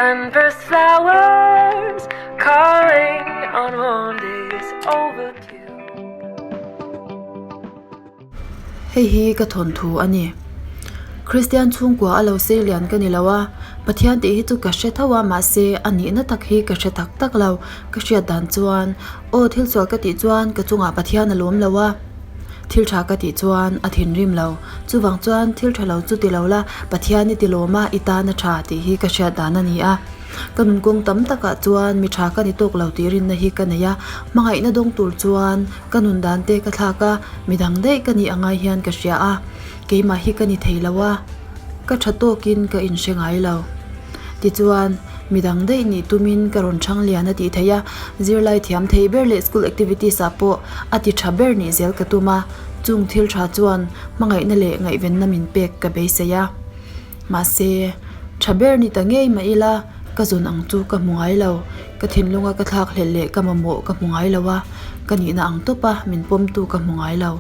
Sunburst flowers calling on warm days overdue. Hei hi ka thawnthu a ni. Kristian chhungkua a lo sei lian ka ni lo a, Pathian tih hi chu ka hre tho a mahse a nihna tak hi ka hre tak tak lo. Ka hriat dan chuan aw thil sual ka tih chuan ka chungah Pathian a lawm lo a. Thil tha ka tih chuan a thinrim lo. Chuvang chuan thil tha lo chu ti lo la, Pathian i ti lawm a, i tan a tha tih hi ka hriat dan a ni a. Ka nun kawng tam takah chuan mi tha ka ni tawk lo tih rinna hi ka nei a, hmangaihna dawng tur chuan ka nun dan te ka thlak a, mi dang daih ka nih angai hian ka hria a, keimah hi ka ni thei lo a, ka tha tawkin ka inhre ngai lo. Tichuan, mi dang daih nih tumin ka rawn chhang lian a tih theih a, zirlai thiam thei ber leh school activities ah pawh a ti tha ber nih zel ka tum a, chung thil tha chuan hmangaihna leh ngaihvenna min pek ka beisei a. Mahse, tha ber ni ta ngei mah ila, ka zawn ang chu ka hmu ngai lo, ka thinlunga ka thlak hlelh leh ka mamawh ka hmu ngai lo a, ka nihna ang tawpa min pawmtu ka hmu ngai lo.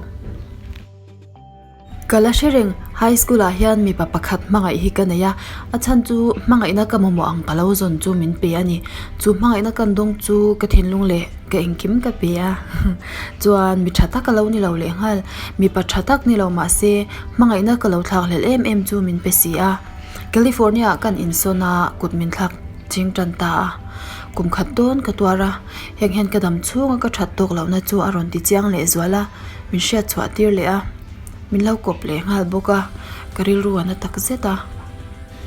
Ka la hre reng, high school ah hian mipa pakhat hmangaih hi ka nei a, a chhan chu hmangaihna ka mamawh ang ka lo zawn chu min pe a ni. Chu hmangaihna kan dawng chu ka thinlung leh ka engkim ka pe a, chuan mi tha tak a lo ni lo leh nghal, mipa tha tak ni lo mah se hmangaihna ka lo thlak hlelh em em chu min pe si a. California ah kan insawn a, kut min thlak ching tan ta a, kum khat dawn ka tuar a, heng hian ka dam chhunga ka that tawk lohna chu a rawn ti chiang leh zual a. Min hriat chhuah tir leh a, min lo kawp leh nghal bawk a, ka rilru a na tak zet a.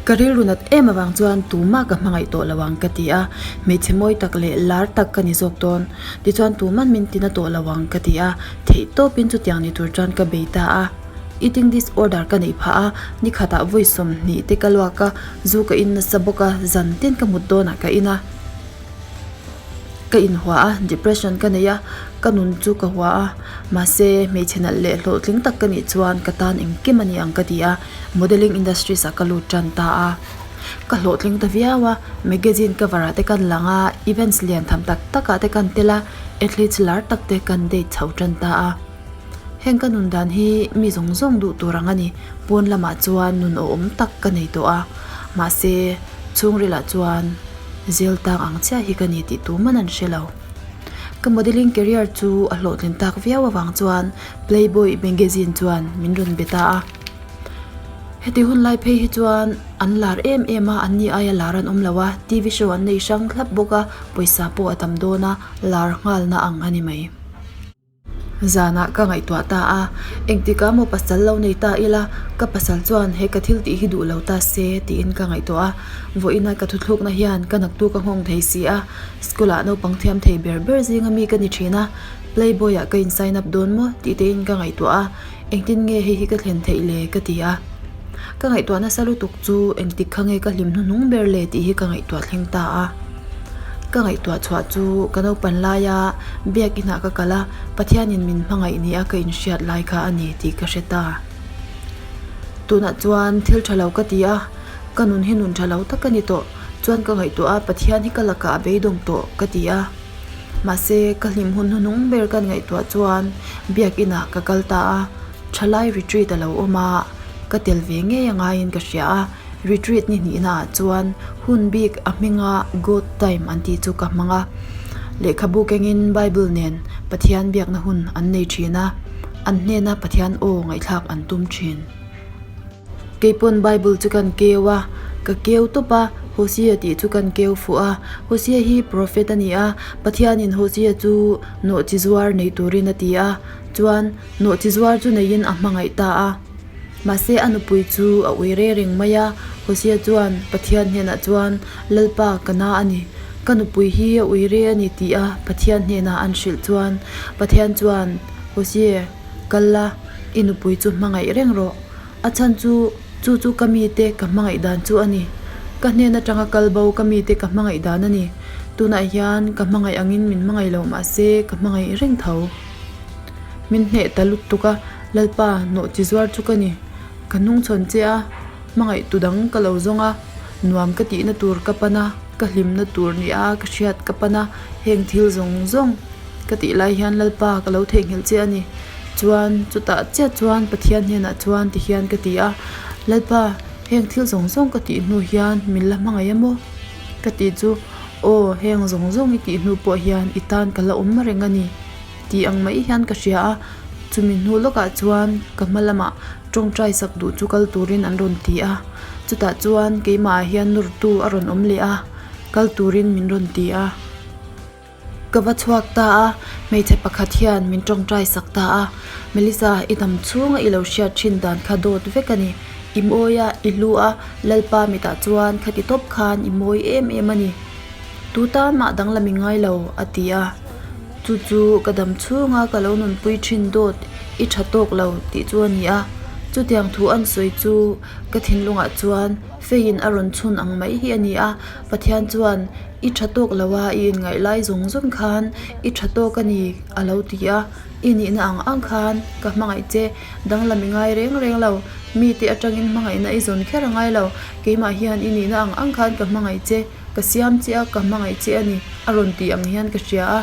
Ka rilru nat em avang chuan tumah ka hmangaih tawh lo ang ka ti a, hmeichhe mawi tak leh lar tak ka ni zawk dawn. Tichuan tuman min tina tawh lo ang ka ti a, theih tawpin chutiang ni tur chuan ka bei ta a. Eating disorder ka neih phah a, ni khatah vawi 20 te ka luak a, zu ka in nasa bawk a, zan tin ka mut dawnah ka in a. Ka inhua a, depression ka nei a, ka nun chu ka hua a, mahse hmeichhe nalh leh hlawhtling tak ka nih chuan ka tan engkim a ni ang ka ti a, modelling industries ah ka lut tan ta a. Ka hlawhtling ta viau a, magazine cover ah te kan lang a, events lian tham tak tak ah te kan tel a, athletes lar tak te kan date chho tan ta a. Heng ka nun dan hi mi zawng zawng duh tur ang a ni, pawn lamah chuan nun awhawm tak ka nei tawh a, mahse chhungril ah chuan. Zel tang ang chiah hi ka ni tih tuman an hre lo. Ka modelling career chu a hlawhtlin tak viau avang chuan Playboy magazine chuan min rawn be ta a. Heti hun lai phei hi chuan an lar em em a, an ni aia lar an awm lo a, TV show an nei hrang thlap bawk a, pawisa pawh a tam dawn a, lar nghalna ang a ni mai. Zanah ka ngaihtuah ta a, engtikah maw pasal lo nei ta ila, ka pasal chuan he ka thil tih hi duh lo ta se tiin ka ngaihtuah a, vawiina ka thuthlukna hian ka naktu ka nghawng thei si a, school ah naupang thiam thei ber ber zinga mi ka ni thin a, playboy ah ka in sign up dawn maw tih te in ka ngaihtuah a, engtin nge hei hi ka thlen theih le ka ti a, ka ngaihtuah nasa lutuk chu engtik kha nge ka hlim hnuhnung ber le tih hi ka ngaihtuah thleng ta a. Ka ngaihtuah chhuah chu ka naupan laia biak inah ka kal a, Pathianin min hmangaih ni a ka inhriat lai kha a ni tih ka hre ta. Tunah chuan thil tha lo ka ti a, ka nun hi nun tha lo tak a ni tawh. Chuan ka ngaihtuah a, Pathian hi ka lakah a beidawng tawh ka ti a. Mahse, ka hlim hun hnuhnung ber kan ngaihtuah chuan biak inah ka kal ta a, thalai retreat a lo awm a, ka tel ve ngei a ngaiin ka hria a. Retreat ni hnihna ah chuan hun bik a hminga God time an tih chu ka hmang a. Lehkhabu kengin Bible nen Pathian biakna hun an nei thin a, an hnena Pathian aw ngaihthlak an tum thin. Keipawn Bible chu kan keu a, ka keu tawp a, Hosea tih chu kan keu fuh a. Hosea hi prophet a ni a, Pathianin Hosea chu nawhchi zuar nei turin a ti a, chuan nawhchi zuar chu neiin a hmangaih ta a. Mahse a nupui chu a ui re reng mai a, Hosea chuan Pathian hnenah chuan, Lalpa, ka na a ni. Ka nupui hi a ui re a ni tih a Pathian hnenah an hrilh chuan, Pathian chuan, Hosea, kal la, i nupui chu hmangaih reng rawh. A chhan chu, chu chu ka mite ka hmangaih dan chu a ni. Ka hnen atanga kal bo ka mite ka hmangaih dan a ni. Tunah hian ka hmangaih angin min hmangaih lo mahse ka hmangaih reng tho. Min hneh ta lutuk a, Lalpa, nawh chi zuar chu ka ni. Ka hnungchhawn che a, hmangaih tu dang ka lo zawng a, nuam ka tihna tur ka pan a, ka hlimna tur ni a ka hriat ka pan a, heng thil zawng zawng ka tih lai hian Lalpa ka lo theihnghilh che a ni. Chuan, chutah chiah chuan Pathian hnenah chuan ti hian ka ti a, Lalpa, heng thil zawng zawng ka tih hnu hian min la hmangaih a maw? Ka tih chu, Aw, heng zawng zawng i tih hnu pawh hian i tan ka la awm reng a ni tih ang mai hian ka hria a. Chumi hnu lawkah chuan ka hma lamah tawngtai sak duh chu kal turin an rawn ti a. Chutah chuan keimahah hian nawrtu a rawn awm leh a, kal turin min rawn ti a. Ka va chhuak ta a, hmeichhe pakhat hian min tawngtai sak ta a, Melissa, i dam chhunga i lo hriat thin dan kha dawt vek a ni. I mawi a, i hlu a, Lalpa mitah chuan khati tawp khan i mawi em em a ni. Tu tan mah danglam i ngai lo, a ti a. Chu chu ka dam chhunga ka lo nunpui thin dawt i tha tawk lo tih chu a ni a. Chutiang thu an sawi chu ka thinlungah chuan feiin a rawn chhun ang mai hi a ni a, Pathian chuan I tha tawk lo a, i inngaih lai zawng zawng khan i tha tawk a ni a lo ti a, i nihna ang ang khan ka hmangaih che, danglam i ngai reng reng lo, mite atangin hmangaihna i zawn kher a ngai lo, keimah hian i nihna ang ang khan ka hmangaih che, ka siam che a, ka hmangaih che a ni a rawn tih ang hian ka hria a,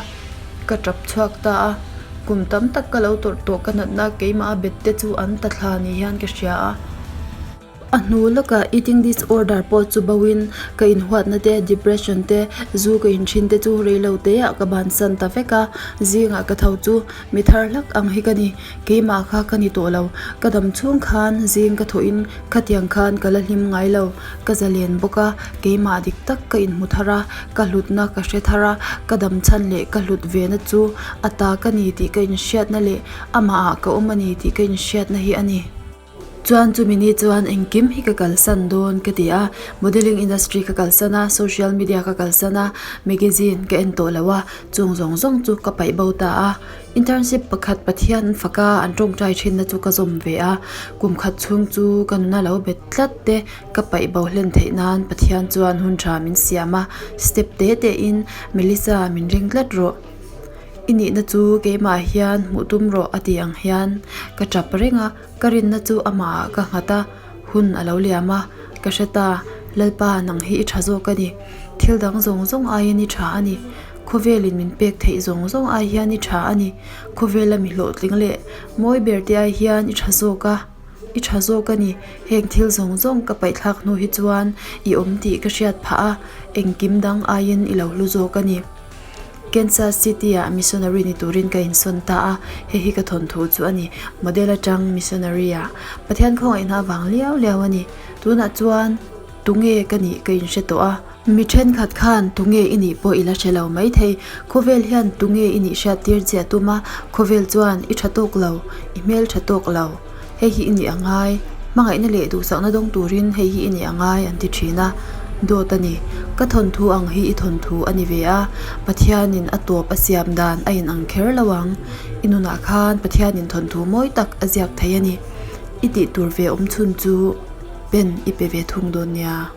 ka tap chhuak ta a, kum tam tak ka lo tawrh tawh ka natna keimah a bet te chu an ta thla ni hian ka hria a. A hnu lawkah eating disorder pawh chu boin ka inhuatna te, depression te, zu ka inthin te chu reilo teah ka bansan ta vek a, zingah ka tho chu mi thar hlak ang hi ka ni, keimah kha ka ni tawh lo, ka dam chhung khan zing ka thawhin khatiang khan ka la hlim ngai lo, ka zalen bawk a, keimah dik tak ka inhmu thar a, ka hlutna ka hre thar a, ka dam chhan leh ka hlut ve na chu a ta ka ni tih ka inhriatna leh amahah ka awm a ni tih ka inhriatna hi a ni. Chuan chumi ni chuan engkim hi ka kalsan dawn ka ti a, modelling industry ka kalsan a, social media ka kalsan a, magazine ka en tawh lo a, chung zawng zawng chu ka paih bo ta a. Internship pakhat Pathian an fak a, an tawngtai thinna chu ka zawm ve a, kum khat chhung chu ka nuna lo bet tlat te ka paih bo hlen theih nan Pathian chuan hun tha min siam a, step te te in Melissa min ring tlat rawh. I nihna chu keimah hian hmuh tum rawh a tih ang hian ka tap reng a, ka rinna chu amahah ka nghat a, hun a lo liam a, ka hre ta, Lalpa nang hi i tha zawk a ni, thil dang zawng zawng aiin i tha a ni, khawvelin min pek theih zawng zawng ai hian i tha a ni, khawvela mi hlawhtling leh mawi ber te ai hian i tha zawk a, i tha zawk a ni, heng thil zawng zawng ka paihthlak hnu hi chuan i awm tih ka hriat phah a, engkim dang aiin i lo hlu zawk a ni. Kansas City-ah missionary ni turin ka insawn ta a, hei hi ka thawnthu chu a ni. Model atang missionary-ah Pathian khawngaihna avang liau liau a ni. Tunah chuan tunge ka nih ka inhre tawh a. Mi thenkhat khan tunge i nih pawh i la hre lo maithei. Khawvel hian tunge i nih hriattir che a tum a, khawvel chuan i tha tawk lo, i hmel tha tawk lo. Hei hi i nih a ngai, hmangaihna leh duhsakna dawng turin hei hi i nih a ngai an ti thin a, dawt a ni. Ka thawnthu ang hi i thawnthu a ni ve a, Pathianin a tawp a siam dan a inang kher lo ang. I nunah khan Pathianin thawnthu mawi tak a ziak thei a ni. I tih tur ve awm chhun chu pen i pe ve thung dawn nia.